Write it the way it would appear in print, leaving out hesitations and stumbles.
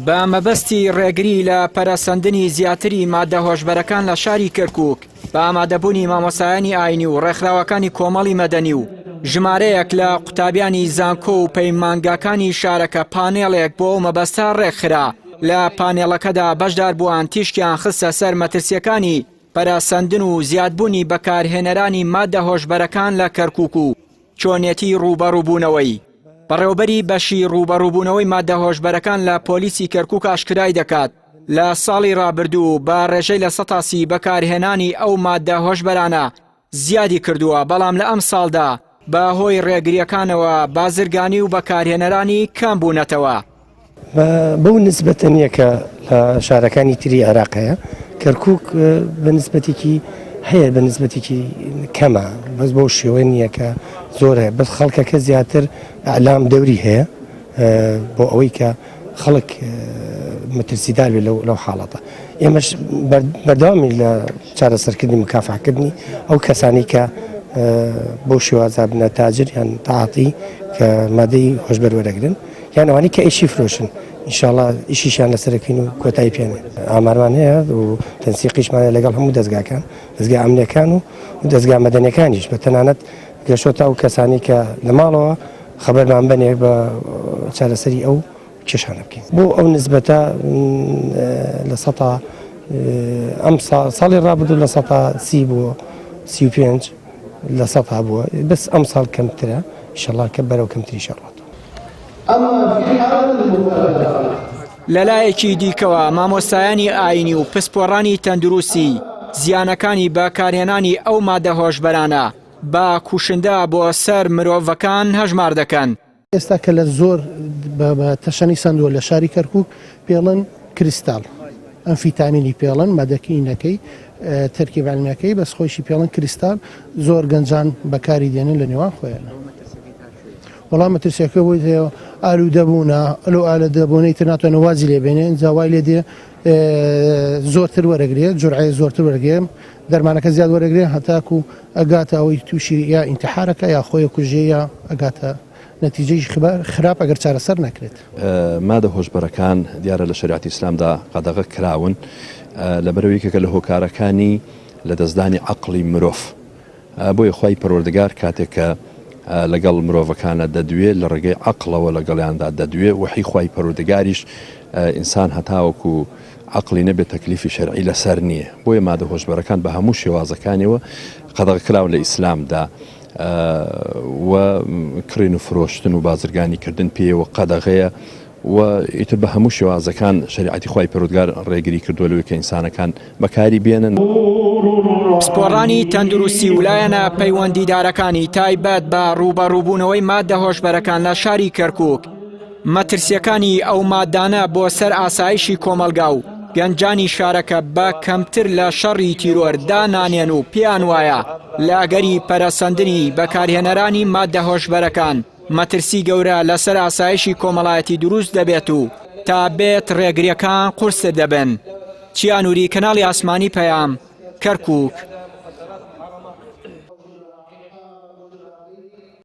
بە مەبەستی ڕێگری لە پەرەسەندنی زیاتری مادە هۆشبەرەکان لە شاری کەرکووک بە ئامادەبوونی مامۆستایانی ئاینی و ڕێکخراوەکانی کۆمەڵی مەدەنی و ژمارەیەک لە قوتابیانی زانکۆ و پەیمانگاکانی شارەکە پانێڵێک بۆ ئەو مەبەستە ڕێکخرا. لە پانێڵەکەدا بەشداربووان تیشکیان خستە سەر مەترسییەکانی پەرەسەندن و زیادبوونی بەکارهێنەرانی مادە هۆشبەرەکان لە کەرکووک و چۆنێتی ڕووبەڕووبوونەوەی. بەڕێوەبەری بەشی ڕووبەڕووبوونەوەی مادە هۆشبەرەکان لە پۆلیسی کەرکووک ئاشکرای دەکات، لە ساڵی ڕابردوو بە ڕێژەی 30% بەکارهێنانی ئەو مادە هۆشبەرانە زیادی کردووە، بەڵام لە ئەمساڵدا بە هۆی ڕێگرییەکانەوە بازرگانی و بەکارهێنەرانی کەم بوونەتەوە. بەو نسبەتە نییە کە لە شارەکانی تری عێراق هەیە، کەرکووک بە نسبەتێکی هەیە بە نسبەتێکی کەمە بەس بەو شێوە نییە کە زۆر هەیە بەس خەڵکەکە زیاتر ئەلام دەوری هەیە بۆ ئەوەی کە خەڵک مەترسیدار بێت لەو حاڵەتە ئێمەش بەردەوامی لە چارەسەرکردنی مکافحکردنی ئەو کەسانی کە بۆ شێوازە بنە تاجر یان تاعاتی کە مادەی هۆشبەر وەرەگرن یان ئەوانەی کە ئیشی فرۆشن ئینشاڵا ئیشیشیان لەسەرەکەین و کۆتایی پێنێ ئامارمان هەیە و تەنسیقیشمانە لەگەڵ هەموو دەزگاکان دەزگا ئەمنیەکان و دەزگا مەدەنیەکانیش بە تەنانەت گەشتۆتە ئەو کەسانی کە لە ماڵەوە خەبەرمان بەنێ بە چارەسەری ئەو کێشانە بکەین بۆ ئەو نسبەتە لە سەتا ئەم ساڵی ڕابردوو لە سەتا سی بووە 35 لە سەتا بووە بەس ئەم ساڵ کەمترە ئیشەڵا کە بەرەو کەمتریش ئەڕوات. لەلایەکی دیکەوە مامۆستایانی ئاینی و پسپۆڕانی تەندروستی زیانەکانی بەکارهێنانی ئەو مادە هۆشبەرانە بە کوشندە بۆ سەر مرۆڤەکان هەژمار دەکەن. ئێستا کە لە زۆر بە تەشەنی سەندووە لە شاری کەرکووک پێڵن کریستاڵ ئەمفیتامینی پێڵن مادەکینەکەی تەرکیب عەلمیەکەی بەس خۆیشی پێڵن کریستاڵ زۆر گەنجان بەکاری دێنن لە نێوان خۆیان. وەڵا مەترسیەکە بۆی هەیە ئالوودە بوونە ئەلو ئالەدە بوونەی تر ناتوانێت وازی لێ بێنێ ئینجا وای لێ دێ زۆرتر وەرەگرێ جورعەیە زۆرتر وەرگێ دەرمانەکە زیاد وەرەگرێ هەتاکو ئەگاتە ئەوەی تووشی یا ئینتحارەکە یا خۆی کوژێ یا ئەگاتە نەتیجەی خراپ ئەگەر چارەسەر نەکرێت. مادە هۆشبەرەکان دیارە لە شەریعەتی ئیسلامدا قەدەغە کراون لەبەرئەوەی یەکێکە لە هۆکارەکانی لەدەستدانی عەقڵی مرۆڤ بۆیە خوای پەروەردگار کاتێک کە لەگەڵ مرۆڤەکانە دەدوێ لە ڕێگەی عەقڵەوە لەگەڵیاندا دەدوێ وەحی خوای پەروەردگاریش ئینسان هەتاوەکو عەقڵی نەبێت تەکلیفی شەرعی لەسەر نییە بۆیە مادە هۆشبەرەکان بە هەموو شێوازەکانیەوە قەدەغەکراون لە ئیسلامدا و کڕین و فرۆشتن و بازرگانی کردن پێیەوە قەدەغەیە و ئیتر بە هەموو شێوازەکان شەریعەتی خوای پەروەردگار ڕێگری کردووە لەوەی کە ئینسانەکان بەکاری بێنن. پسپۆڕانی تەندروستی و لایەنە پەیوەندیدارەکانی تایبەت بە ڕووبەڕووبوونەوەی ماددە هۆشبەرەکان لە شاری کەرکووک، مەترسییەکانی ئەو ماددانە بۆ سەر ئاسایشی کۆمەڵگا و گەنجانی شارەکە بە کەمتر لە شەڕی تیرۆر دانانێن و پێیان وایە لە ئەگەری پەرەسەندنی بەکارهێنەرانی ماددە هۆشبەرەکان مەترسی گەورە لەسەر ئاسایشی کۆمەڵایەتی دروست دەبێت و تا بێت ڕێگریەکان قورستر دەبن. چیا نوری، کەناڵی ئاسمانی پەیام، کەرکوک.